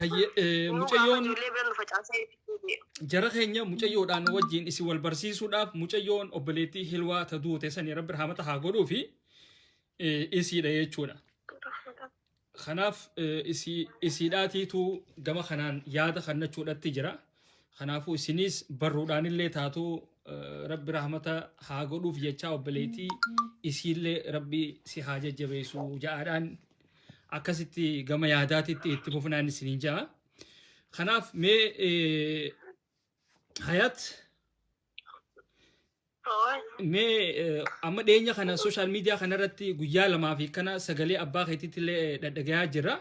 Hayyee, Nuu gaafa mucayyoon ijoollee bira nu facaasee itti deebi'e. Jara keenya mucayyoodhaan wajjin isin wal barsiisuudhaaf mucayyoon obboleettii Hilwaa ta duute sanii rabbi rahmata haa godhuu fi isiidha jechuudha. Kanaaf isiidhaatiitu gama kanaan yaada kannachuudhatti jira. Kanaafuu isinis barruudhaanillee taatu rabbi rahmata haa godhuuf jechaa obboleettii isiillee rabbi si haa jajjabeessu ja'aadhaan akkasitti gama yaadaatitti itti fufnaan isiniin ja'a. Kanaaf mee Hayat mee amma dhiyeenya kana sooshaal miidiyaa kanarratti guyyaa lamaa fi kana sagalee abbaa keetiitti illee dhadhagayaa jira.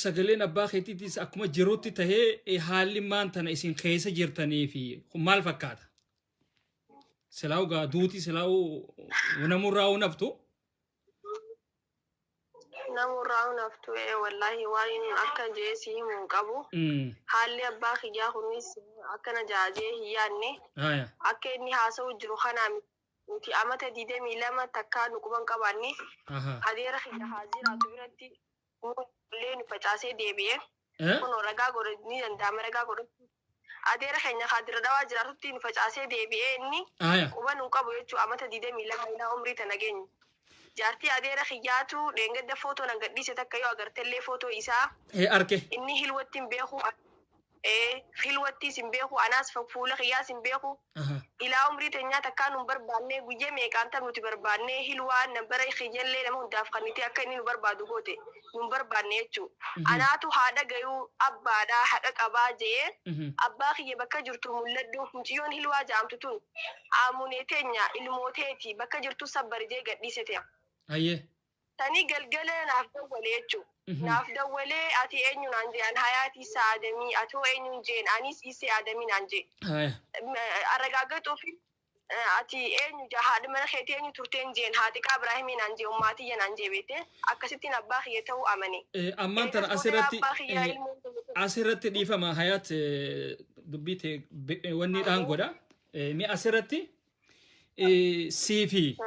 Sagaleen abbaa keetiitis akkuma jirutti tahee haalli maan tana isin keessa jirtanii fi kun maal fakkaata? Silaa'u gaa duuti silaa'u namurraa naftu. Namurraa naftu ee wallaahi waan akka jee si himu hin qabu. Haalli abbaa kiyyaa kunis akkana jaajee hin yaadne. Akka inni haasa'u jiru kanaa miti amata 22 takkaa nu quban qabaanne. Adeera kiyya haa jiraatu biratti illee nu facaasee deebi'e. Kunoo ragaa godhu ni danda'ama ragaa godhachuu. Adeera keenya kaa Dirra Dhawaa jiraatutti nu facaasee deebi'ee inni quba nun qabu jechuu amata 22 ilaa umrii tana geenye. Jaartii adeera kiyyaatu dheengadda footoo nan gadhiise takka yoo agartellee footoo isaa Ee arke. Inni hilwatti hin beeku ee hilwattiis hin beeku anaas fuula kiyyaas hin beeku. Ilaa umrii tenyaa takkaa nun barbaannee guyya meeqaan tam nuti barbaannee hilwaan nambara kiyyallee nama hundaaf kannitee akka inni nu barbaadu goote nun barbaanne jechuu. Anaatu haa dhagayuu abbaadha haqa qabaa je'ee abbaa kiyya bakka jirtu mul'adhu muciyyoon hilwaa ja'amtu tun aamunee teenya ilmoo teeti bakka jirtu sabbari jee gadhiise tea. Sani galgala naaf dawwale jechu. Naaf dawwalee ati eenyu naan jee an Hayaati Issa Aadamii ati hoo eenyuun jeen anis Issee Aadamii naan jee. Arragaagaxuufi ati eenyu jaa haadha mana keetii eenyu turteen jeen Haaxiqaa Ibraahimii naan jee ummaa tiyya naan jee beete akkasittiin abbaa kiyya ta'uu amane. Ammaan tana Eegas booda asirratti abbaa kiyyaa ilmoon tiyya ta'uu. Asirratti dhiifama Hayaat dubbii tee wanni dhaan godha. Mee asirratti siifi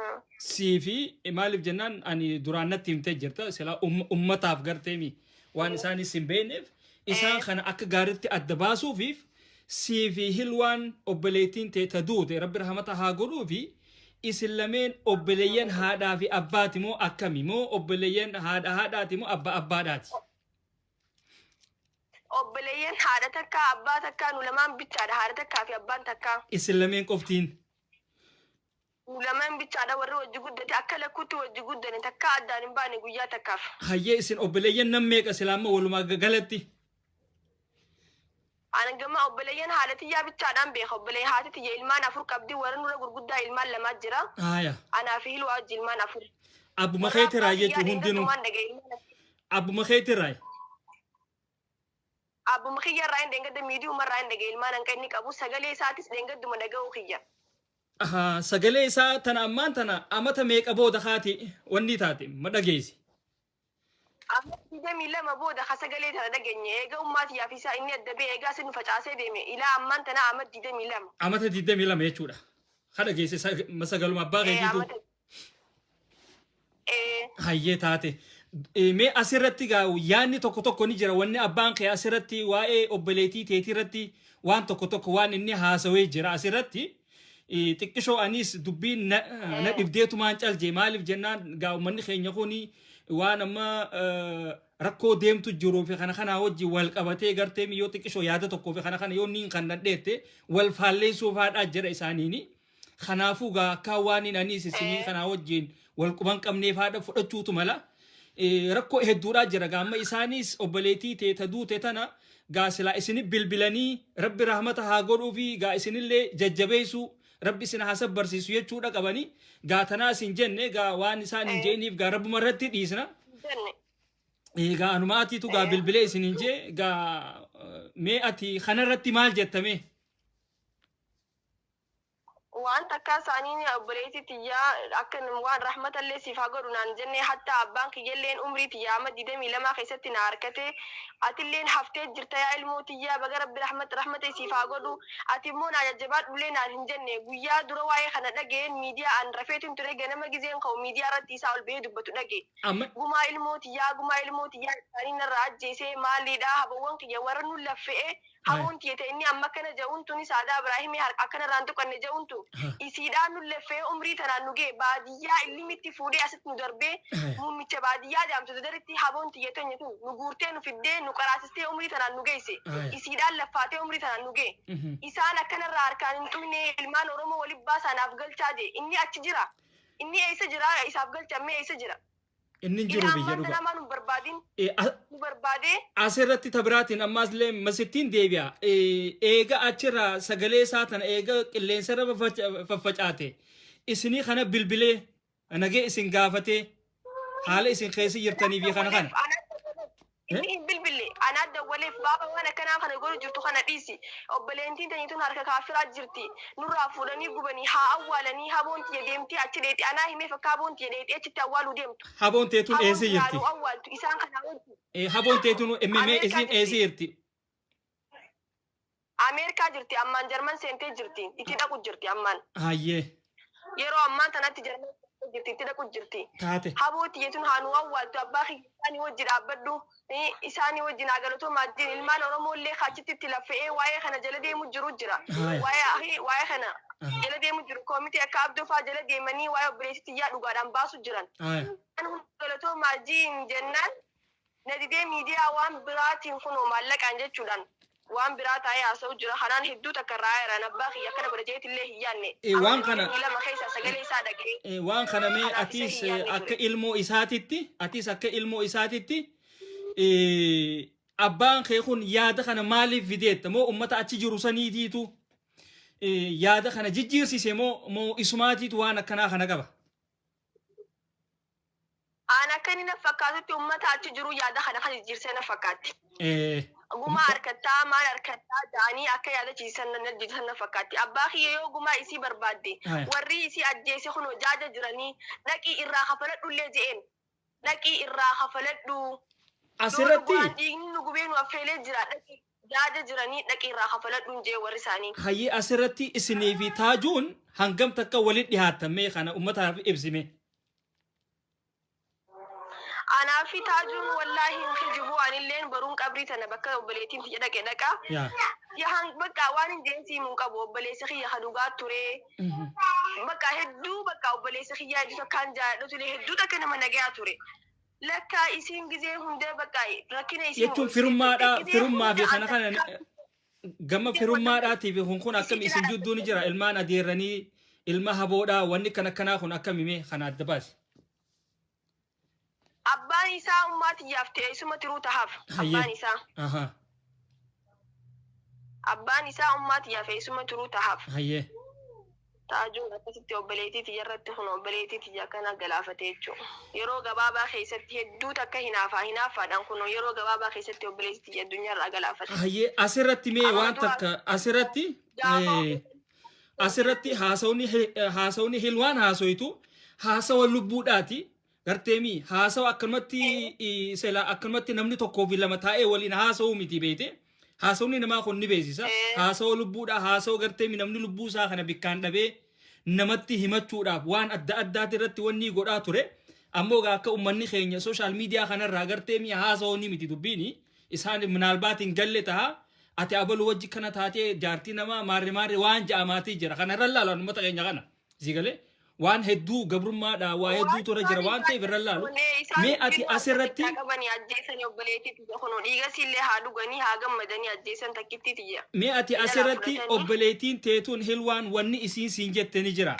siifi maaliif jennaan ani duraan natti himtee jirta silaa ummataaf garteemi waan isaanis hin beekneef isaan kana akka gaariitti adda baasuufiif siifi hilwaan obboleettiin tee ta duute rabbi rahmata haa godhuufi isin lameen obboleeyyan haadhaa fi abbaati moo akkami moo obboleeyyan haadha haadhaati moo abba abbaadhaati? Obboleeyyan haadha takkaa abbaa takkaa nu lamaan bichaadha haadha takkaa fi abbaan takkaa. Isin lameen qoftiin. Nu lamaan bichaadha warri wajji guddate akka lakkuutti wajji guddane takkaa addaan hin baane guyyaa takkaaf. Hayyee isin obboleeyyan nam meeqa silaa amma walumaa galatti? Ani gama obboleeyyan haadha tiyyaa bichaadhaan beeka obboleeyyan haati tiyya ilmaan afur qabdi warra nurra gurguddaa ilmaan lamaa jira. Anaa fi Hilwaa wajji ilmaan afur. Abbuma Warra keetirraa abbaa kiyyaa jechuun hundinuu. dheengaddumaan dhagaye ilmaan afur. Abbuma keetirraa. Abbuma kiyya irraa hin dheengadda miidiyuma irraa hin dhagaye ilmaan hanqa inni qabu sagalee isaatis dheengadduma dhaga'uu kiyya. Ahaa, sagalee isaa tana ammaan tana amata meeqa booda kaati wanni taate ma dhageessi. Amata 22 booda ka sagalee tana dhageenye eega ummaa tiyyaa fi isaa inni adda ba'e eega asin nu facaasee deeme ilaa ammaan tana amata 22. Amata 22 jechuudha. Ka dhageesse sagaluma abbaa Ee keetiitu. amata Ee. Hayyee taate. Mee asirratti gaa yaadni tokko tokko ni jira wanni abbaan kee asirratti waa'ee obboleettii teetii irratti waan tokko tokko waan inni haasawee jira asirratti. Xiqqishoo anis dubbiin na na dhibdeetumaan caljee maaliif jennaan gaa uummanni keenya kun waan amma rakkoo deemtu jiruu fi kana kanaa wajjin wal qabatee gartee yoo xiqqishoo yaada tokkoo fi kana kana yoo niin kan nadheette wal faalleessuu faadhaa jira isaaniini. Kanaafuu gaa akkaa waan hin aniis isinii kanaa wajjin wal quban qabneef haadha fudhachuutu mala. Rakkoo hedduudhaa jira gaa amma isaanis obboleettii tee ta duute tana gaa silaa isini bilbilanii rabbi rahmata haa godhuufi gaa isinillee jajjabeessuu rabbi isin haa sabbarsiisu jechuudha qabanii gaa tanaa isin jenne gaa waan isaan hin jeeniif gaa rabbuma irratti dhiisna. Jenne. Gaa anuma atiitu gaa bilbilee isin hin jee gaa mee ati kanarratti maal jettame? Waan takkaa isaanii obboleettii tiyyaa akka waan rahmatallee siif haa godhu naan jenne. Hatta abbaan kiyyalleen umrii tiyyaa amma 22 keessatti na harkate. Atilleen haftee jirta yaa ilmoo tiyyaa, baga Rabbi rahmata siif haa godhu, ati immoo naa jajjabaadhullee naan hin jenne. Guyyaa dura waa'ee kana dhageen miidiyaa an rafeetin ture. Ganama gizeen ka'u miidiyaa irratti isaa ol bahee dubbatu dhage. Amma Gumaa ilmoo tiyyaa, gumaa ilmoo tiyyaa isaanii narraa ajjeesee maaliidha? Habawwan kiyya warra nu laffe'e, haboon tiyya ta'e inni amma akkana ja'uun tuni Saadaa Ibraahimii akkana irraan tuqanne ja'uun tu isiidhaan nu laffee umrii tanaan nu ga'e. Baadiyyaa illimitti fuudhee asitti nu darbee, muummicha baadiyyaa jaamtu daritti haboon tiyya teenya tun nu guurtee, nu fiddee, nu qaraasistee umrii tanaan nu geesse. Isiidhaan laffaatee umrii tanaan nu ga'e. Isaan akkanarraa harkaan hin tuqne, ilmaan Oromoo waliin baasaanaaf galchaa jee. Inni achi jira, inni eessa jira? Isaaf galchamee eessa jira? Inni hin jiru Ilaa biyya ammaan dhuga. tana maa nu barbaadin nu barbaadee. Asirratti tabiraatiin ammaas illee masittiin deebi'a. Eega achirraa sagalee isaa tana eega qilleensarra faffacaate isinii kana bilbilee nagee isin gaafatee haala isin keessa jirtanii fi kana kana. Inni hin bilbille. Anaa dawwaleef, "Baaba, waan akkanaa kana godhu jirtu kana dhiisi. Obboleettiin tanyituun harka kaafiraa jirti. Nurraa fuudhanii gubanii haa awwaalanii." Haboon tiyya deemtee achi dheexi. Anaa himeef akka haboon tiyya dheexee achitti awwaaluu deemtu. Haboon teetuun Haboon eessa tiyya jirti? haa awwaaltu isaan kanaa wajjin. Haboon teetuun mmee Ameerikaa isin jirti. eessa jirti? Ameerikaa jirti ammaan, Jarman seentee jirti. Itti dhaqu jirti ammaan. Hayyee. Yeroo ammaan tanatti Jarman seentee jirti, itti dhaqu jirti. Taate. Haboo tiyyatun haa nu awwaaltu, abbaa kiyya isaanii wajji dhaabbadhu, isaanii wajji naa galatoomaa jeen. Ilmaan Oromoo illee achitti itti laffa'ee waa'ee kana jala deemu jiru jira. Waa'ee kana jala deemu jiru, koomitii akka Abdoo fa'aa jala deemanii waa'ee obboleessi tiyyaa dhugaadhaan baasu jiran. Kan hunda galatoomaa jiin jennaan na didee, miidiyaa waan biraatiin kunoo maallaqaan jechuudhaan waan biraa taa'ee haasa'u jira. Kanaan hedduu takka irraa eeran abbaa kiyya akkana godha jeetillee hin yaanne. Waan kana 2 keessaa sagalee isaa dhaga'ee. Waan kana mee Kanaaf isa atis hin yaadne akka ture. ilmoo isaatitti, atis akka ilmoo isaatitti, abbaan kee kun yaada kana maaliif fideetta? Moo ummata achi jiru saniitiitu yaada kana jijjiirsise moo isumaatiitu waan akkanaa kana qaba? Aan akka inni na fakkaatutti ummata achi jiru yaada kana kan jijjiirsee na fakkaatti. Gumaa harkattaa maal harkattaa ja'anii akka yaadachiisan na jijjiirsan na fakkaatti. Abbaa kiyya yoo gumaa isii barbaadde, warri isii ajjeese kunoo jaaja jiranii, dhaqii irraa kafaladhullee je'een. Dhaqii irraa kafaladhu. Yoo Asirratti dhugaan dhiigni nu gubee nu affeelee jira, dhaqii jaaja jiranii, dhaqii irraa kafaladhuun jee warri isaanii. Hayyee, asirratti isinii fi Taajuun hangam takka walitti dhihaattan? Mee kana ummataaf ibsime. Anaa fi Taajuun, wallaahi hin kijibuu, anilleen baruun qabrii tana bakka obboleettiin tiyya dhaqe dhaqa. Yahan bakka waan hin jeen siimuu qabu, obboleessi kiyya ka dhugaa ture. Bakka hedduu, bakka obboleessi kiyya hedduu takkaan jaaladhu ture, hedduu takka nama nagayaa ture. Lakkaa isiin gizee hunda bakka rakkina isiin Jechuun firummaadha, firummaa fi kana kana gama firummaadhaatii fi kun akkami isin jidduu ni jira? Ilmaan adeerranii, ilma haboodhaa, wanni kana akkanaa kun akkami? Mee kana adda baasi. Abbaan isaa ummaa tiyyaaf ta'e isuma tiruu tahaaf. Abbaan isaa. Abbaan isaa ummaa tiyyaaf isuma tiruu tahaaf. Taajuun akkasitti obboleettii tiyya irratti kun obboleettii tiyya akkana galaafate jechuudha. Yeroo gabaabaa keessatti hedduu takka hinaafaa hinaaffaadhaan kun yeroo gabaabaa keessatti obboleettii tiyya addunyaarraa galaafate. Hayyee, asirratti mee Amma waan dura takka asirratti gaafa asirratti haasawni hilwaan haasoytu haasawa lubbuudhaati. Garteemi haasawa akkanumatti sela akkanumatti namni tokkoo fi lama taa'ee waliin haasawuu miti, beete. Haasawni namaa kun ni beeksisa. Haasawa lubbuudha, haasawa garteemi namni lubbuu isaa kana bikkaan dhabee namatti himachuudhaaf waan adda addaati irratti wanni godhaa ture. Ammoo egaa akka uummanni keenya social media kanarraa garteemi haasawni miti dubbiini. Isaan minaalbaatiin galle ta'a. Ati abalu wajji kana taatee jaartii namaa maarre maarre waan ja'amaatii jira. Kana irra laalan uummata keenya kana. Si galee waan hedduu gabrummaadha, waa hedduutu irra jira waan ta'eef irra laalu. Mee ati asirratti qabanii ajjeesanii obboleettii tiyya kun dhiiga siillee haa dhuganii haa gammadanii ajjeesan takkittii tiyya. Mee ati Jalaa asirratti fudhatanii. Obboleettiin teetuun hilwaan wanni isiin siin jette ni jira.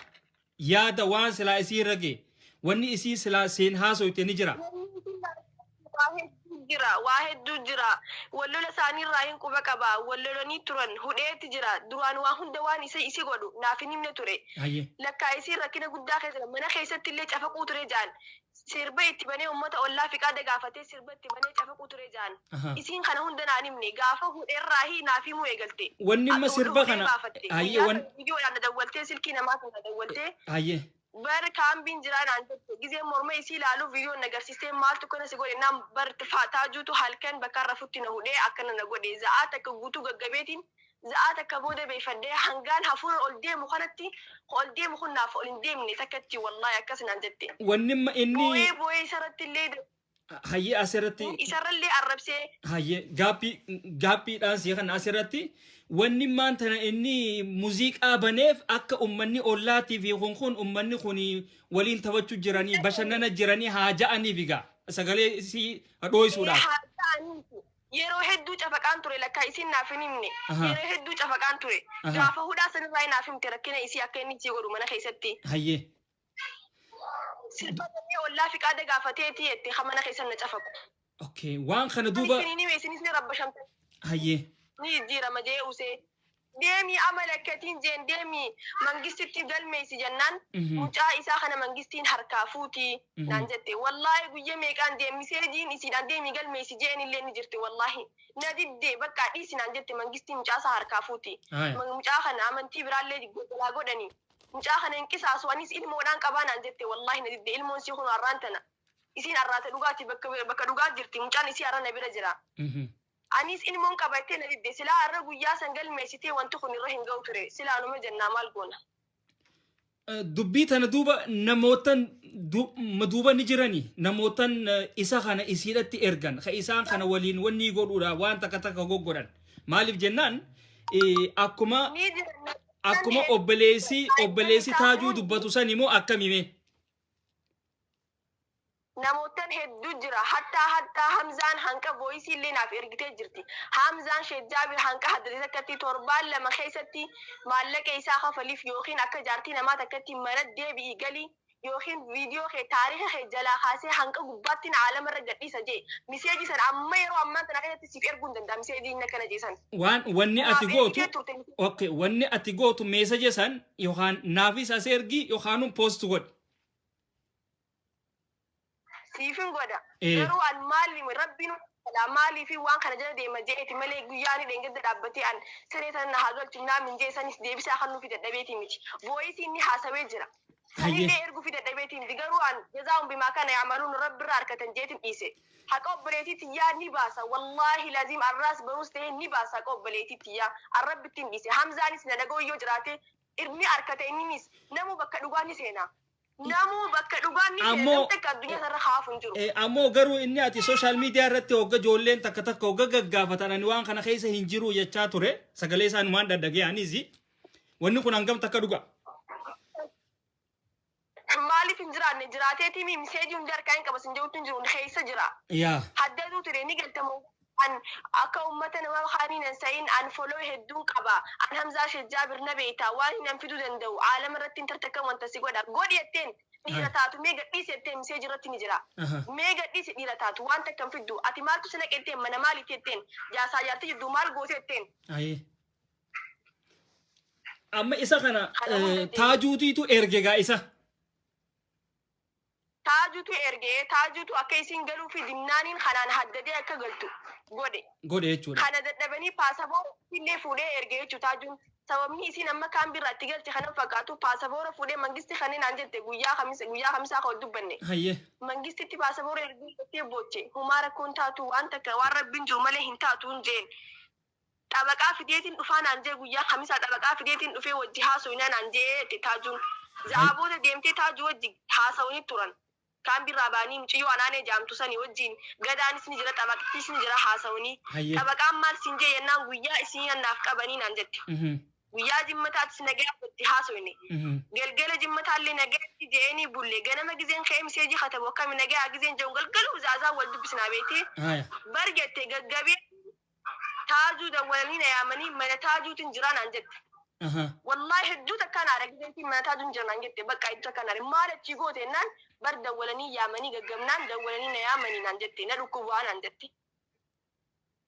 Yaada waan silaa isii irra ga'e, wanni isiin silaa siin haasoyte ni jira. Waa hedduu jira. jira, waa hedduu jira. Wallola isaaniirraa hin quba qaba. Wallolanii turan, hudheetti jira. Duraan waa hunda waan isa isi godhu naaf hin himne ture. Lakkaa isiin rakkina guddaa keessa jira. Mana keessatti illee cafaquu ture jaan. Sirba itti banee uummata ollaa fiqaada gaafatee sirba itti banee cafaquu ture jaan. Isiin kana hunda naan himne. Gaafa hudheerraa naaf himuu eegalte. Wanni amma sirba Hudhee kana baafatte. Hayyee Guyyaa sana viidiyoodhaan na dawwaltee, silkii namaa sana dawwaltee Hayyee. Bar kaambiin jiraa naan jette. Gizee morma isii ilaalu viidiyoon na agarsiistee, maaltu kana si godhe naan, bar taajuutu halkan bakka rafutti na hudhee akkana na godhe. Za'aa takka guutuu gaggabeetiin za'aa takka booda beeffadhee hangaan hafuura ol deemu kanatti ol deemu kun naaf ol hin deemne takkatti, wallaahi akkas naan jette. Wanni amma inni Boo'ee boo'ee isarratti illee Hayyee, asirratti isarrallee arrabsee. Hayyee, gaappiidhaan si kana asirratti wanni maan tana inni muuziqaa baneef akka ummanni ollaatii fi kun ummanni kun waliin taphachuu jiranii, bashannana jiranii haa ja'aniif egaa sagalee si dhooysuudhaaf. Haa ta'aniiti. Yeroo hedduu cafaqaan ture, lakkaa isin naaf hin himne. Yeroo hedduu cafaqaan ture. Gaafa hudhaa sanirraa naaf himte rakkina isii akka inni isii godhu mana keessatti. Sirba banee ollaa fiqaada gaafateeti jette ha mana keessa na cafaqu. Okay, waan kana duuba Isin hime, isinis ni rabbashamte. Ni jijjiirama jee usee. Deemii amala akkatiin jeen, deemii mangistitti galmeessi jennaan mucaa isaa kana mangistiin harkaa fuutii naan jette. Wallaahi guyya meeqaan deemmiseejiin isiidhaan deemii galmeessi jeen illee ni jirti, wallaahi. Na diddee, bakka dhiisi naan jette, mangistiin mucaa isaa harkaa fuuti. Mucaa kana amantii biraallee jalaa godhanii. Mucaa kana hin qisaasu, anis ilmoodhaan qabaa naan jette, wallaahi na didde. Ilmoon sii kun har'aan tana. Isiin har'aata dhugaati, bakka dhugaa jirti, mucaan isii har'a na bira jira. Anis ilmoon qabattee na didde. Silaa har'a guyyaa san galmeessitee wanti kun irra hin ga'u ture. Silaa numa jennaa, maal goona? Dubbii tana duuba namootan duuba ni jirani, namootan isa kana isiidhatti ergan ka isaan kana waliin wanni godhuudha waan takka takka goggodhan. Maaliif jennaan, akkuma Ni jiran. akkuma obboleessi Taajuu dubbatu san immoo akkamime? Namootan hedduu jira. Hattaa Hamzaan hanqa voice illee naaf ergitee jirti. Hamzaan Sheek Jaabir hanqa haddate takkatti torbaan 2 keessatti maallaqa isaa kafaliif yookiin akka jaartii namaa takkatti mana deebi'ii galii yookiin viidiyoo kee, taariika kee jalaa kaasee hanqa gubbaatti aalamarra gadhiisa jee. Miseejii sana amma yeroo ammaan tana keessatti siif erguu hin danda'a, miseejii inni akkana jeesan. Waan wanni ati Naaf gootu ergitee turte. Okay, wanni ati gootu message san yookaan naafis as ergi yookaan post godhi. Siifin godha. Garuu an maali, rabbiin maalii fi waan kana jala deema jeeti malee guyyaa ni dheengadda dhaabbatee an siree sana na haa galchu naa min jee sanis deebisaa kan nuufi dadhabeeti miti. Voice inni haasawee jira. Sanillee erguu fi dadhabeeti miti. Garuu an jazaa'un bimaa kana yaamaluun rabbirraa harkatan jeetin dhiise. Haqa obboleetii tiyyaa ni baasa. Wallaahi laziim arraas baruus ta'e ni baasa haqa obboleetii tiyyaa. Arrabbittiin dhiise. Hamzaanis na dhaga'u yoo jiraate irni harkate, inninis namuu bakka dhugaa ni seena. Namuu bakka dhugaan ni seena. Namni takka addunyaa irra haafu hin jiru. Ammoo garuu inni ati social media irratti hogga ijoolleen takka takka hogga gaggaafatan ani waan kana keessa hin jiru jechaa ture, sagalee isaan waan dhadhagee anis wanni kun hangam takka dhuga? Maaliif hin jiraanne? Jiraateetii miseejii hundi harkaa hin qaba sin jedhutti hin jiru, keessa jira. Haddaduu ture ni galtamoo an akka ummata nama kaanii nan sa'in, an follow hedduun qaba. An Hamzaa Sheek Jaabir na beeyta, waan hin fiduu danda'u aalama irratti hin tartakkan wanta si godha godhi jetteen dhiira taatu mee gadhiisi jetteen, miseejii irratti ni jira. Mee gadhiisi, dhiira taatu waan takka hin fiddu, ati maaltu si naqe jetteen, mana maaliif jetteen, jaasaa jaartii jidduu maal goote jetteen. Amma isa kana Kana hunda Taajuutiitu erge gaa isa. Taajutu ergee, taajutu akka isin galuu fi dinnaaniin kanaan haddadee akka galtu godhe. Godhe jechuudha. Kana dadhabanii paasapoora illee fuudhee erge jechuu taajuun. Sababni isiin amma kaan birraa itti galche kana fakkaatu paasapoora fuudhee mangisti kanneen naan jette guyyaa kamisa, guyyaa kamisaa kan dubbanne. Mangistitti paasapoora ergee jettee booche, humaa rakkoon taatu waan takka waan rabbiin jiru malee hin taatu hin jeen. Xabaqaa fideetiin dhufaa naan jee, guyyaa kamisaa xabaqaa fideetiin dhufee wajji haasofnaa naan jee jette taajuun. Za'aa booda deemtee taajuu wajji haasawanii turan. Kaan birraa ba'anii mucayyoo anaanee jaamtu sanii wajjin gadaanis ni jira, xabaqittis ni jira, haasawanii. Xabaqaan maal siin jee jennaan, guyyaa isin naaf qabanii naan jette. Guyyaa jimmataattis nagaa wajji haasofne. Galgala jimmataallee nagaatti je'eenii bulle. Ganama gizeen ka'ee miseejii katabu akkami nagaa gizeen jedhu galgaluu zaazaa wal dubbisnaa beektee. Bar jette gaggabee taajuu dawwalanii na yaamanii mana taajuutiin jira naan jette. Wallaahi hedduu takkaan aara gizeentiin mana taajuun jira naan jette, bakka hedduu takkaan aara, maal achii goote jennaan, bar dawwalanii yaamanii gaggabnaan dawwalanii na yaamanii naan jette, na dhukkubaa naan jette.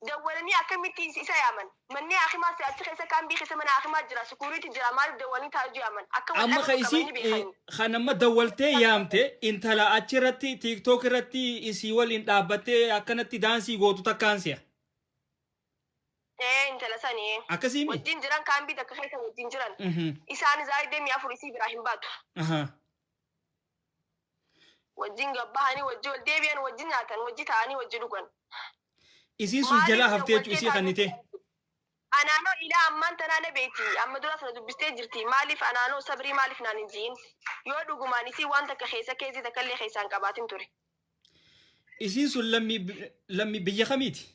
Dawwalanii akkamitti isa yaaman? Manni haakimaa achi keessa kaambii keessa mana haakimaa jira, security jira, maaliif dawwalanii Taajuu yaaman? Akka wal Amma dhaban ka isii qabanii beekanii. Kan amma dawwaltee yaamte intala achirratti TikTok irratti isii waliin dhaabbattee akkanatti daansii gootu takkaan si'a. Ee, intala sanii. Akkasii mi? Wajjin jiran, kaambii takka keessa wajjin jiran. Isaan isaa 24 isii biraa hin baatu. Wajjin gabbahanii, wajjin ol deebi'an, wajjin nyaatan, wajji taa'anii, wajji dhugan. Isiin sun Maaliif jalaa haftee jechuu dawwaltee isii Taajuu kannitee. Anaanoo ilaa ammaan tanaa na beekti. Amma dura sana dubbistee jirti. Maaliif anaanoo sabrii maaliif naan hin ji'in? Yoo dhugumaan isii waan takka keessa keessi takka illee keessaa hin qabaatin ture. Isiin sun lammii biyya kamiiti?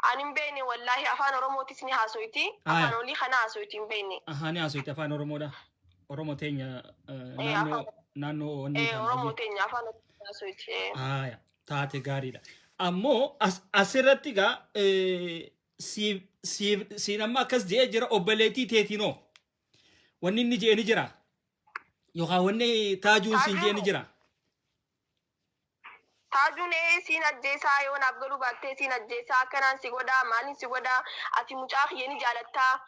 Ani hin beekne wallaahi, afaan Oromootis ni haasoyti. Afaan olii kana haasoyti, hin beekne. Ahaa, ni haasoyti afaan Oromoodha. Oromoo teenya naannoo naannoo wanni kana Oromoo hayyee. teenya afaan Oromoo haasoyti. Haaya, taate gaariidha. Ammoo asirratti gaa siif siif siin amma akkas je'ee jira, obboleettii teetinoo. Wanni inni je'e ni jira. Yookaan wanni Taajuun siin je'e ni jira. Taajuun ee siin ajjeesaa, yoo naaf galuu baattee siin ajjeesaa, akkanaan si godhaa, maaliin si godhaa, ati mucaa kiyya ni jaalattaa.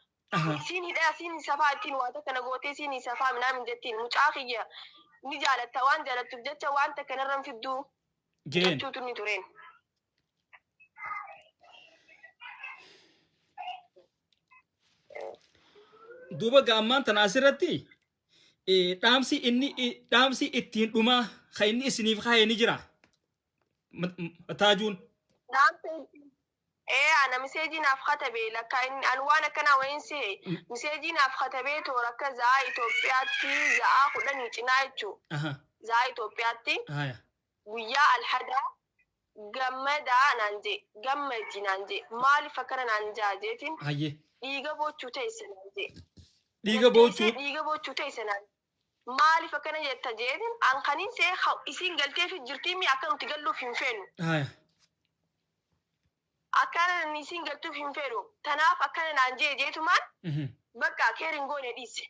Siin hidhaa siin safaa ittiin waan takka na gootee siin safaa minaamin jettiin, mucaa kiyya ni jaalatta, waan jaalattuuf jecha waan takka narra hin fidduu Jeen. jechuutu ni tureen. Duuba gaa ammaan tana asirratti dhaamsi inni dhaamsi ittiin dhumaa kan inni isiniif kaa'e ni jira. Taajuun. Dhaamsa ittiin ee ana miseejii naaf katabe lakka inni an waan akkanaa wayin sihe miseejii naaf katabee toora akka za'aa Itoophiyaatti za'aa 10 cinaa jechuu za'aa Itoophiyaatti guyyaa alhadaa gammadaa naan jee, gammadi naan jee, maaliif akkana naan jaa jeetiin dhiiga boochuu teesse naan jee. Dhiiga Gaddeessee boochuu. Dhiiga boochuu teesse naan maaliif akkana jetta jeetiin, an kanin see isiin galteefi jirtii mi akka nuti galluuf hin feenu. Akkana isiin galtuuf hin fedhu. Tanaaf akkana naan jee jeetumaan bakka keerin goone dhiise.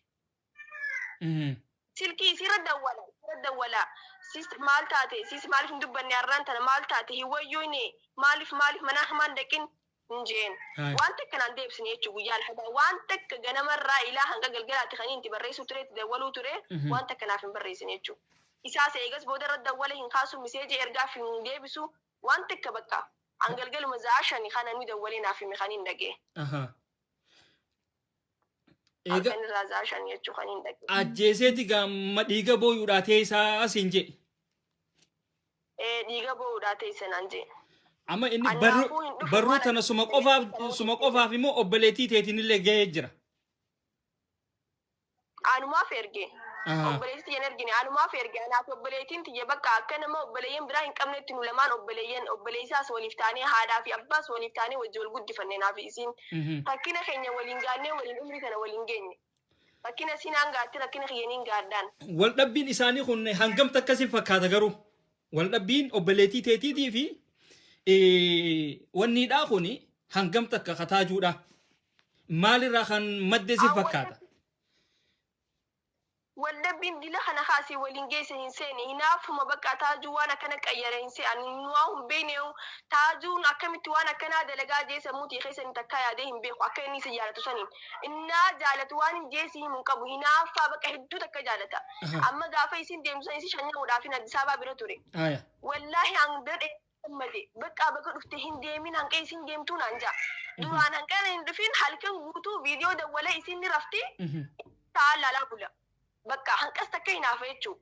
Silkii isirra dawwala, isirra dawwala. Sis maal taate? Sis maaliif hin dubbanne har'aan tana, maal taate? Hin wayyooyne, maaliif maaliif mana hamaan dhaqin hin jeen. Waan takka naan deebisne jechuu guyyaa alhadaa. Waan takka ganamarraa ilaa hanga galgalaatti kan inni barreessuu ture, itti dawwaluu ture, waan takka naaf hin barreessine jechuu. Isaas eegas booda irra dawwala hin kaasu, miseejii ergaaf hin deebisu, waan takka bakka. An galgaluma za'a 5 kana nu dawwalee naaf hime kan hin dhagee. Eega Halkan irraa za'a 5 jechuu kan hin dhagee. Ajjeeseeti gaamma dhiiga booyuudhaa teessaa asiin jedhe. Ee, dhiiga boo'uudhaa teesse naan jee. Amma inni Anaafuu barruu hin dhufu barruu waan tana suma qofaaf immoo obboleettii teetiin illee gahee jira. Anumaaf erge. Obboleettii tiyya hin ergine, anumaaf erge. Anaaf obboleettiin tiyya bakka akka nama obboleeyyan biraa hin qabnetti nu lamaan obboleeyyan obboleessaas waliif taanee, haadhaa fi abbaas waliif taanee wajji wal guddifanne naaf isiin. Rakkina keenya waliin gaannee waliin umrii kana waliin geenye. Rakkina isiin hangaatti rakkina kiyya niin gaadhaan. Waldhabbiin isaanii kun hangam takka si fakkaata garuu? Waldhabbiin obboleettii teetiitii fi wanniidhaa kun hangam takka kataajuudha? Maalirraa kan madde si fakkaata? Waldhabbiin dila kana kaasee waliin geesse hin seene, hinaafuma bakka Taajuu waan akkana qayyare hin se'an waa hin beekne, Taajuun akkamitti waan akkanaa dalagaa jee sammuu tiyya keessa inni takkaa yaadee hin beeku, akka inni isa jaalatu saniin innaa jaalatu waan hin jeesii himu hin qabu, hinaaffaa bakka hedduu takka jaalata. Amma gaafa isin deemtu san isin shanyamuudhaaf hin Addis Ababaa bira ture. Wallaahi an bira gammade, bakka bakka dhufte hin deemin, hanqa isin deemtuu naan jaa. Duraan hanqana hin dhufin, halkan guutuu viidiyoo dawwalee isin ni rafti. Ta'aa laalaa bula. Bakka hanqas takka hinaafa jechuu.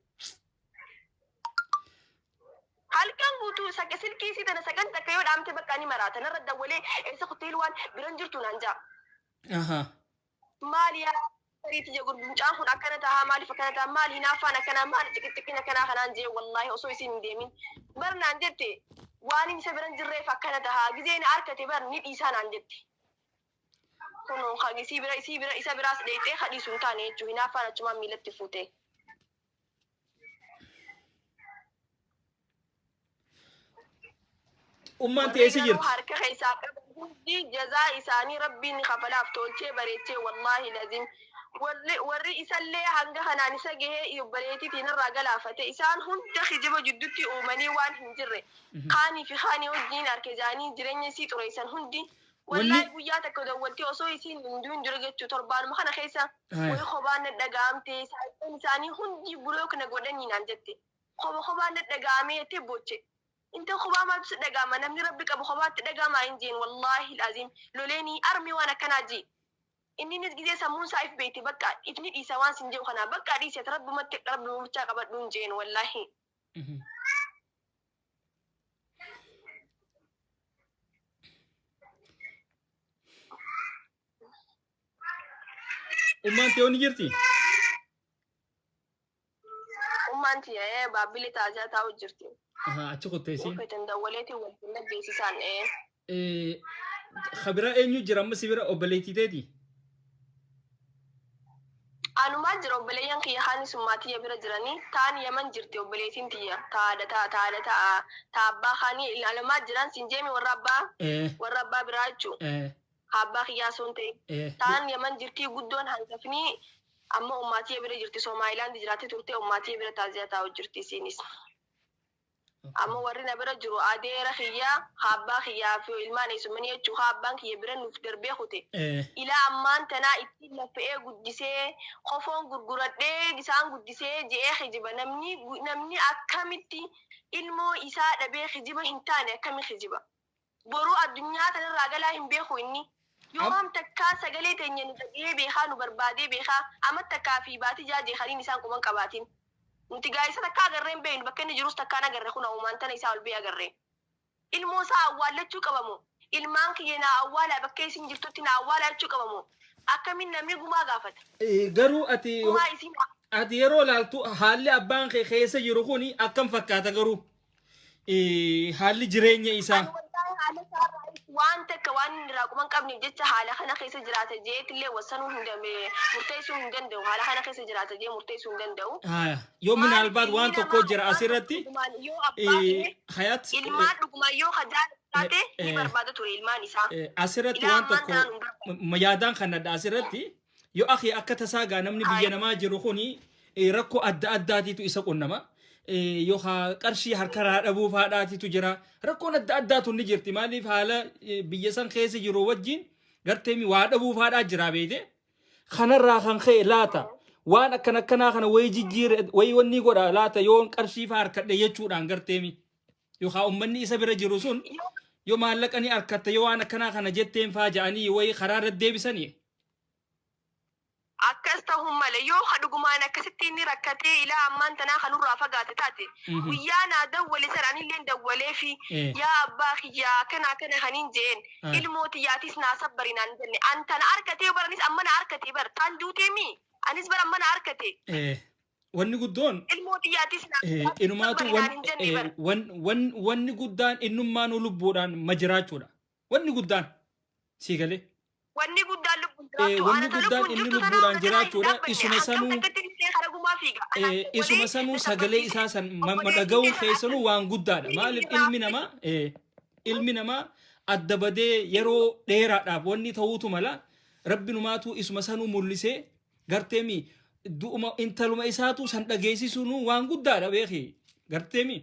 Halkan guutuu saqa silkii isii tana sagan takka yoo dhaamte bakka ni maraata. Narra dawwalee eessa kuttee waan biran jirtu naan jaa. Maali yaa sariitti jee, mucaan kun akkana tahaa, maaliif akkana tahaa, maali hinaaffaan akkanaa, maali ciqiciqiin akkanaa kanaan jee, wallaahi osoo isiin hin deemin. Bar naan jette, waan isa biran jirreef akkana tahaa, gizee na arkate bar ni dhiisaa naan jette. Kunoo kan isii bira isii bira isa biraas dheeyxee ka dhiisu hin taane jechuu, hinaaffaan achumaan miilatti fuute. Ummaan Warri tee eessa garuu jirti? harka keessaa qaban hundi jazaa isaanii Rabbiin ni kafalaaf tolchee bareechee, wallaahi lazim. Warri isallee hanga kanaan isa gahee obboleettiitiin irraa galaafate isaan hunda kijiba jidduutti uumanii waan hin jirre kaanii fi kaanii wajjin harka jaanii jireenya isii xureessan hundi. Wallaahi guyyaa takka dawwaltee osoo isiin hin du'in dura jechuu torbaanuma kana keessa wayi kophaan na dhaga'amte, saayidaan isaanii hundi block na godhanii naan jette. Kopha kophaan na dhaga'amee jettee booche. Inta kophaa maaltu si dhaga'ama, namni rabbi qabu kophaatti dhaga'amaa hin jeen, wallaahi alaaziim loleenii armi waan akkanaa jee. Inninis gizee sammuun isaa if beekte bakka ifni dhiisa waan sin jedhu kanaa bakka dhiisi ati rabbumatti rabbuma bichaa qabadhu hin jeen wallaahi. Ummaan tee ni jirti? Ummaan tiyya baabbilee taasisaa taa'u jirti. Ahaa, achi kotteesiin. Uffatan dawwaleetiin waliin dhaggeessisaan. Kabira eenyu jira amma si bira, obboleettii teeti? Anumaa jira, obboleeyyan kiyya kaan summaa tiyya bira jiranii, taan Yaman jirti, obboleettiin tiyya taadha taadha ta'a ta abbaa kaanii ilaalamaa jiran siin jeemi, warra abbaa warra abbaa biraa jechuu abbaa kiyyaa sun ta'e taan Yaman jirtii, guddoon hangafni amma ummaa tiyya bira jirti. Somaalilaand jiraatti turte, ummaa tiyya bira taaziyaa taa'u jirti isiinis. Amma warri na bira jiru adeera kiyyaa, abbaa kiyyaa fi ilmaan eessumanii jechuu, abbaan kiyya bira nuuf darbee kute. Ilaa ammaan tanaa ittiin laffa'ee guddisee, kofoon gurguradhee isaan guddisee je'ee kijiba. Namni akkamitti ilmoo isaa dhabee kijiba hin taane akkami kijiba? Boruu addunyaa tanarraa galaa hin beeku inni. Yoom takkaa sagalee teenya nu dhagahee beekaa, nu barbaadee beekaa? Amma takkaa fi baatii jaajee kaniin isaan quban qabaatin. Nuti gaa'isa takkaa agarree hin beeknu, bakka inni jirus takkaan agarre kun uumaan tana isaa ol bee agarre. Ilmoo isaa awwaallachuu qabamu. Ilmaan kiyya naa awwaalaa, bakka isin jirtutti naa awwaalaa jechuu qabamu. Akkamiin namni gumaa gaafata? Garuu ati Gumaa isin ati yeroo laaltu haalli abbaan kee keessa jiru kuni akkam fakkaata garuu? Haalli jireenya isaa. Ani wallaahi haala isaarraa waan takka waan inni irraa quban qabneef jecha haala kana keessa jiraata jeetillee wasanuu hin danda'u, murteessuu hin danda'u. Haala kana keessa jiraata jee murteessuu hin danda'u. Haya. Yoo minaalbaat waan tokko jira asirratti Dhugumaan yoo abbaa ta'e Hayat ilmaan dhugumaan yoo kajaala taate ni barbaada ture ilmaan isaa. Asirratti Ilaa waan ammaan tokko tanaan hin barbaadu. Yaadaan kanadha asirratti yoo akhi akka tasaa gaa namni biyya namaa jiru kuni rakkoo adda addaatiitu isa qunnama. Yookaan qarshii harkarraa dhabuu faadhaatiitu jira. Rakkoon adda addaatu ni jirti. Maaliif haala biyya san keessa jiru wajjin gartee waa dhabuu faadhaa jira beekte. Kanarraa kan ka'e laata waan akkan akkanaa kana wayii jijjiire wayii wanni godha laata yoon qarshii faa harkadhe jechuudhaan garteemi. Yookaan uummanni isa bira jiru sun yoo maallaqa ni harkatta yoo waan akkanaa kana jetteen faa ja'anii wayii karaa irra deebisanii. Akkas ta'uun malee yoo ka dhugumaan akkasitti inni rakkatee ilaa ammaan tanaa kanurraa fagaate taate guyyaa naa dawwale sana anillee dawwalee fi yaa abbaa kiyyaa akkana akkana kaniin jeen ilmoo tiyyaatis naa sabbari naan jenne, an tana harkatee baranis amma na harkatee bar taan duutee anis bara amma na harkate. Wanni guddoon Ilmoo tiyyaatis naa inumaatu sabbari naan hin jenne bar. Wanni guddaan innummaanuu lubbuudhaan ma jiraachuudha. Wanni guddaan sii galee. Wanni guddaan lubbuun jiraachuu. Wanni Ana ta guddaan lubbuun inni jirtu tanaa lubbuudhaan kana hin jiraachuudha. dhaabbanne. Isuma Hangam sanuu takkatti illee kara gumaa fiiga. Anaan isuma dawwalee sanuu na sagalee sabbarsiise. isaa san Obboleettiin dhaga'uun keessan keessanuu waan guddaadha. Maaliif ilmi namaa adda badee yeroo dheeraadhaaf wanni ta'uutu mala, rabbi numaatu isuma sanuu mul'isee garteemi du'uma intaluma isaatu san dhageessisuun waan guddaadha beeki garteemi.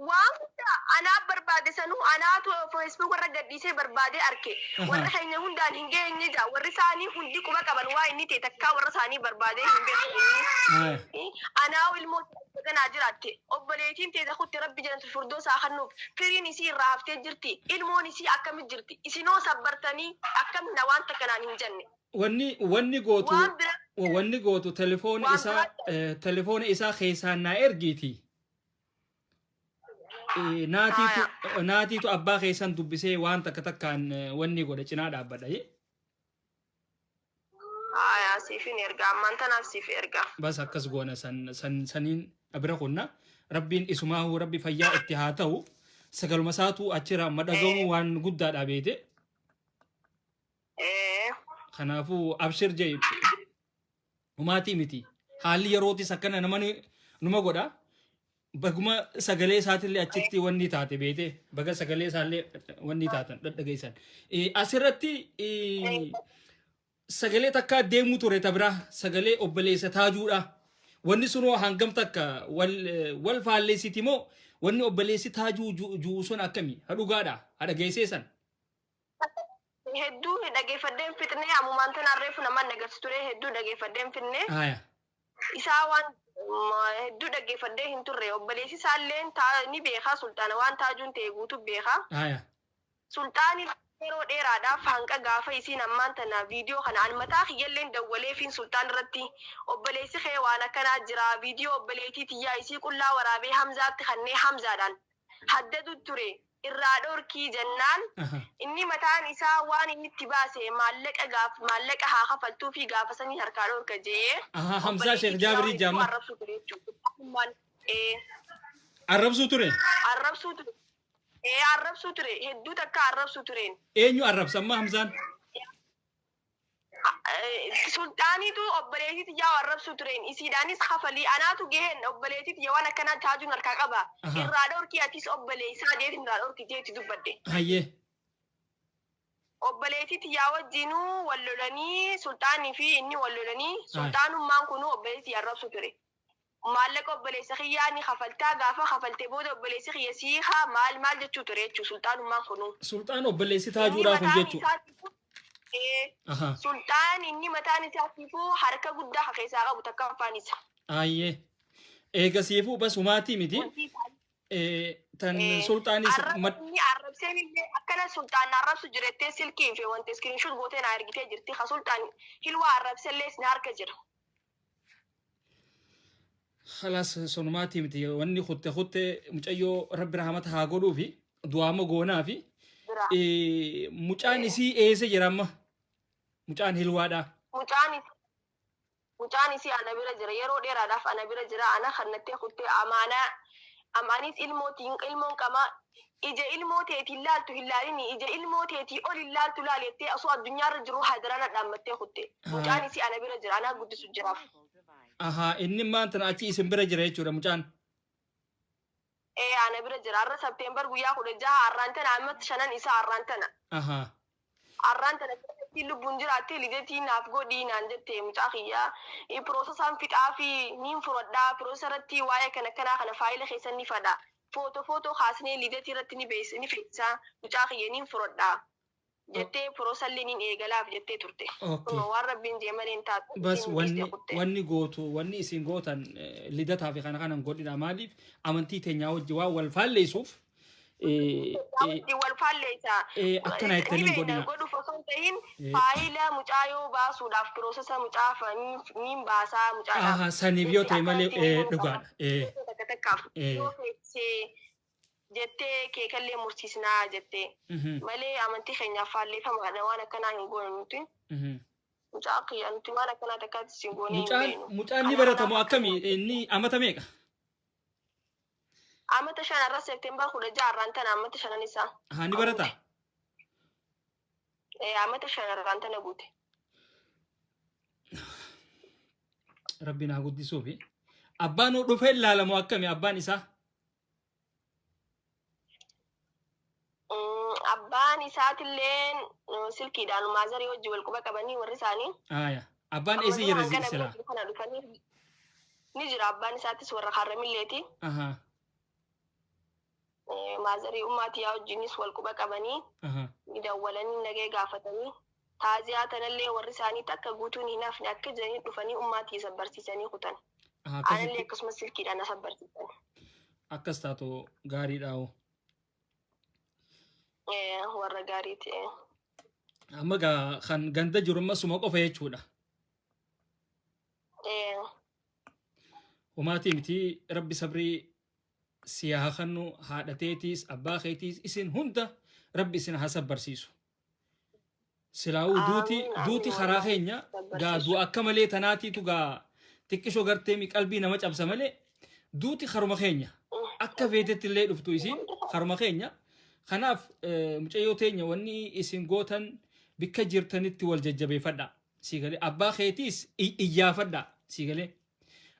Waan guddaa anaaf barbaade sanuu anaatu Facebook irra gadhiisee barbaadee arke. Warra keenya hundaan hin geenye jaa. Warri isaanii hundi quba qaban waa inni ta'e takkaa warra isaanii barbaadee hin beeku inni. Anaa ilmoo ganaa jiraatte. Obboleettiin teessa kutti rabbi jedhamtu furdoo isaa kennuuf firiin isii irraa haftee jirti. Ilmoon isii akkamit jirti? Isinoo sabbartanii akkam na waan takka naan hin jenne. Wanni gootu Waan bira wanni gootu telefoona waan isaa biraa telefoona isaa keessaan naa ergiiti. Naatiitu abbaa keessan dubbisee waan takka takkaan wanni godhe cinaa dhaabbadha. Haaya, siifin erga, ammaan tanaaf siif erga. Bas akkas goona, san san saniin bira kunna rabbiin isumaahu rabbi fayyaa itti haa ta'u, sagaluma isaatu achirra amma dhagahuun waan guddaadha beete. Kanaafuu abshir jee, humaatii miti. Haalli yerootis akkana nama numa godha. Baguma sagalee isaatillee achitti wanni taate beete, baga sagalee isaallee wanni taatan dhadhageessan. Asirratti Sagalee takkaa deemuu ture ta biraa, sagalee obboleessa Taajuudha. Wanni sunoo hangam takka wal wal faalleessiti moo wanni obboleessi Taajuu ju'u sun akkami? Ha dhugaadha? Ha dhageessee san? Hedduu dhageeffadhee hin fixne, ammumaan tanaan reefu namaan nagarsi ture, hedduu dhageeffadhee hin fixne. Haya. Isaa waan hedduu dhaggeeffadhee hin turre. Obboleessi isaalleen ni beeka Sulxaana, waan Taajuun ta'e guutuu beeka. Haya. Sulxaani yeroo dheeraadhaaf hanqa gaafa isiin ammaan tana viidiyoo kana an mataa kiyyalleen dawwaleefiin Sulxaan irratti, obboleessi kee waan akkanaa jira, viidiyoo obboleettii tiyyaa isii qullaa waraabee Hamzaatti kannee Hamzaadhaan haddadu ture, irraa dhorkii jennaan, inni mataan isaa waan inni itti baase maallaqa gaaf maallaqa haa kafaltuufi gaafa sanii harkaa dhorka jee. Aha, Hamzaa Sheekh obboleettii tiyyaa Jaabirii hedduu jaama. Arrabsuu ture jechuudha. Arrabsuu ture. Arrabsuu ture. Ee, arrabsuu ture. Hedduu takka arrabsuu tureen. Eenyu arrabsa amma Hamzaan? Sulxaaniitu obboleettii tiyyaa arrabsuu tureen. Isiidhaanis kafalii anaatu gaheen obboleettii tiyya waan akkanaa Taajuun harkaa qaba. Irraa dhorkii, atis obboleessaa jeetiin irraa dhorki jeetti dubbadhe. Hayyee. Obboleettii tiyyaa wajjinuu wal lolanii, Sulxaanii fi inni wal lolanii, Sulxaanummaan kunuu obboleettii tiyya arrabsuu ture. Maallaqa obboleessa kiyyaa ni kafaltaa, gaafa kafalte booda obboleessi kiyya siikaa maal maal jechuu ture jechuu Sulxaanummaan kunuu. Sulxaan obboleessi Inni Taajuudhaa kun mataan jechuu. isaatiifuu ee Sulxaan inni mataan isaatiifuu harka guddaa ka keessaa qabu takkaffaan isa. Hayyee. Eegasiifuu bas humaatii miti. Wanti isaa Tan Sulxaanis Arraba inni arrabseen illee akkana Sulxaan na arrabsu jirettee silkiin fi wanti screenshot gootee na ergitee jirti. Ka Sulxaan Hilwaa arrabsellee isin harka jira. Khalaas, sonumaatii miti, wanni kutte kutte. Mucayyoo rabbi rahmata haa godhuufi, du'aama goonaafi. Bira. Mucaan isii eessa jira amma? Mucaan Hilwaadha. Mucaan isii ana bira jira. Yeroo dheeraadhaaf ana bira jira. Ana kannattee kuttee amaanaa. Anis ilmootiin ilmoon qaba. Ija ilmoo teetiin laaltu hin laalini, ija ilmoo teetii ol hin laaltu laali jettee osoo addunyaarra jiru hadarana dhaammattee kutte. Mucaan isii ana bira jira. Anaa guddisu jiraaf. Ahaa, inni maanta achi isin bira jira jechuudha mucaan. Ee, ana bira jira. Har'a September guyyaa 16, har'aan tana ammatti shanan isaa har'aan tana. Har'aan tana biratti lubbuun jiraattee lidetii naaf godhii naan jette mucaa kiyyaa. Processaan fixaa fi niin furadhaa. Processa irratti waa'ee kana kanaa kana faayila keessan ni fadha. Footoo footoo kaasnee lidetii irratti ni beeksisa, ni feesisa. Mucaa kiyya niin furadhaa. Jettee processallee niin eegalaaf jettee turte. Kunoo waan rabbiin jee malee hin taatu. Bas Isiin wanni dhiistee kutte. Wanni gootu, wanni isin gootan lidataa fi kana kanan godhina. Maaliif amantii teenyaa wajji waan wal faalleessuuf Wajjin wal faalleessa. Akkana Ni jettanii hin beekna godhina. Godhuuf osoo hin tahin faayila mucaa yoo baasuudhaaf processa mucaaf niin baasaa mucaadhaaf. Aha, saniif yoo ta'e malee Akkanatti ni dhugaadha. Takka takkaaf yoo feessee jettee keekallee mursiisnaa jettee malee amantii keenyaaf faalleeffamaadha, waan akkanaa hin goonu nuti. Mucaa kiyya nuti waan akkanaa takkaatti hin goonee hin Mucaan beeknu. Mucaan ni Kanaaf baratamu akkami, inni amata meeqa? Amata 5 irra, September 16 irraan tana amata shanan isaa. Aha, ni barata. Amata 5 irraan tana guute. Rabbiin haa guddisuufi. Abbaan hoo dhufee ilaalamu akkami abbaan isaa? Abbaan isaatilleen silkiidhaan maazarii wajji wal quba qabanii warri isaanii. Aya. Abbaan eessa jira Hangana silaa? bira kana dhufanii ni jira, abbaan isaatis warra Kaarramilleeti. Maazarii ummaatiyaa wajjinis wal quba qabanii ni dawwalanii nagee gaafatanii. Taaziyaa tanallee warri isaanii takka guutuun hin hafne, akka jiranii dhufanii ummaatii sabbarsiisanii kutan. Aha, Anallee akkasitti akkasumas silkiidhaan na sabbarsiisan. Akkas taatu gaariidha hoo. Warra gaariiti. Amma gaa kan ganda jiru amma suma qofa jechuudha. Homaatii miti, rabbi sabrii si haa kennu, haadha teetiis abbaa keetiis isin hunda rabbi isin haa sabbarsiisu. Silaa'uu duuti Amiin, duuti amiin, karaa wallahi keenya gaa sabbarsiisu. Du'a akka malee tanaatiitu gaa xiqqishoo gartee mi qalbii nama cabsa malee duuti karuma keenya akka feetetti illee dhuftu isiin karuma keenya. Kanaaf mucayyoo teenya wanni isin gootan bikka jirtanitti wal jajjabeeffadha. Sii galee, abbaa keetiis iyyaafadha. Sii galee,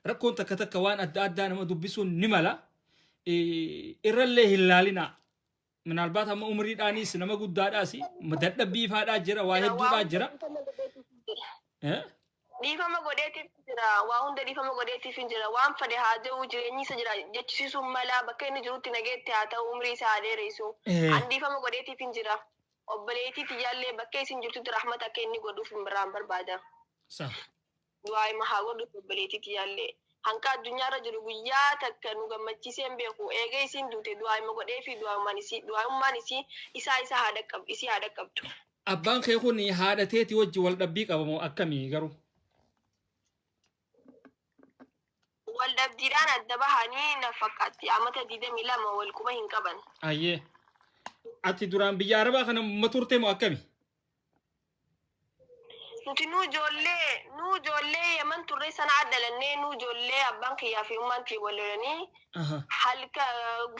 rakkoon takka takka waan adda addaa nama dubbisuun ni mala. Irrallee hin laalinaa. Minaalbaat amma umriidhaanis nama guddaadhaas dadhabbii faadhaa jira, waa hedduudhaa jira. jira. Eh? Dhiifama godheetiif jira. Waa hunda dhiifama godheetiif hin jira. Waan fedhe haa ta'u, jireenyi isa jira jechisiisuun mala, bakka inni jirutti nageetti haa ta'u, umrii isaa haa dheeressu. An dhiifama godheetiif hin jira. Obboleettii tiyyaallee bakka isin jirtutti rahmata akka inni godhuuf hin biraan barbaada. Sa. Du'aa'ima haa godhuuf obboleettii tiyyaallee. Hanqa addunyaarra jiru guyyaa takka nu gammachiisee hin beeku. Eega isiin duute du'aa'ima godhee fi du'aa'ummaan isii isaa isa haa dhaqqabdu, isii haa dhaqqabdu. Abbaan kee kun haadha teetii wajji wal dhabbii qaba moo akkamii garuu? Wal dhabdiidhaan adda bahanii na fakkaatti. Amata 22 wal quba hin qaban. Ayyee. Ati duraan biyya Arabaa kana ma turte moo akkami? Nuti nu ijoollee Yaman turre sana addalannee, nu ijoollee abbaan kiyyaa fi ummaan kiyya wal lolanii halka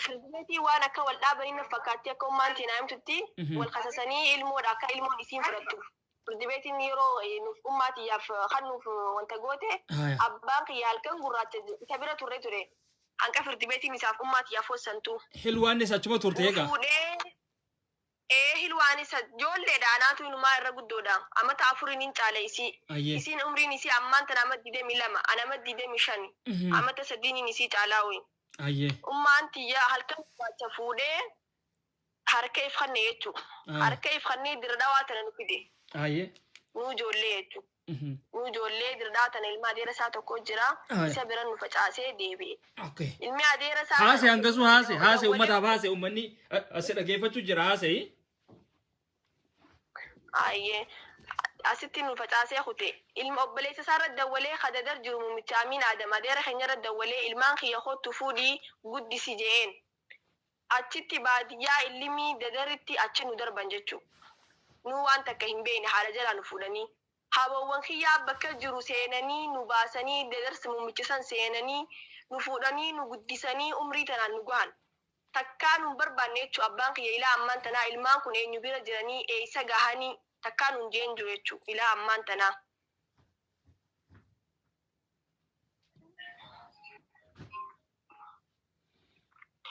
firdimeetii waan akka wal dhaabanii na fakkaatti, akka ummaan tiyya naa himtutti wal kasasanii ilmoodha akka ilmoon isiin fudhattu. Firdimeetiin yeroo nuuf ummaa tiyyaaf kan nuuf wanta goote, abbaan kiyya halkan gurraacha isa bira turre ture. Hanqa firdimeetiin isaaf ummaa tiyyaaf hossantu. Hilwaanis achuma turte egaa. Fuudhee hilwaan isa ijoolleedha, anaatu inumaa irra guddoodha. Amata 4n hin caala isii. Isiin umriin isii ammaan tana ama 22, ana ama 25. Amata 3n isii caalaa. Ummaan tiyya halkan gurraacha fuudhee harka ifkanne jechuudha. Harka ifkannee Dirre Dhawaa tana nu fide. Nu ijoollee jechuudha. Nu ijoollee Dirre Dhawaa tana ilma adeera isaa tokko jira. Isa bira nu facaasee deebi'e. Ilmi adeera isaa Haase hangasuu haase haase ummataaf haase, ummanni asi dhageeffachuu jira, haase. Ayyee. Asitti nu facaasee kute. Ilma obboleessa isaa irra dawwalee kadadar jiru, muummicha Amiin Adam adeera keenya irra dawwalee, "Ilmaan kiyya kottu fuudhii guddisi," je'een. Achitti baadiyyaa illimii Dadaritti achi nu darban jechuudha. Nu waan takka hin beekne, haadha jalaa nu fuudhanii. Haboowwan kiyyaa bakka jiru seenanii nu baasanii, Dadarsi muummicha san seenanii nu fuudhanii nu guddisanii umrii tanaan nu gahan. Takkaa nu hin barbaanne jechuudha abbaan kiyya. Ilaa ammaan tanaa ilmaan kun eenyu bira jiranii, eessa gahanii, takkaa nu hin jeen jiru jechuudha ilaa ammaan tanaa.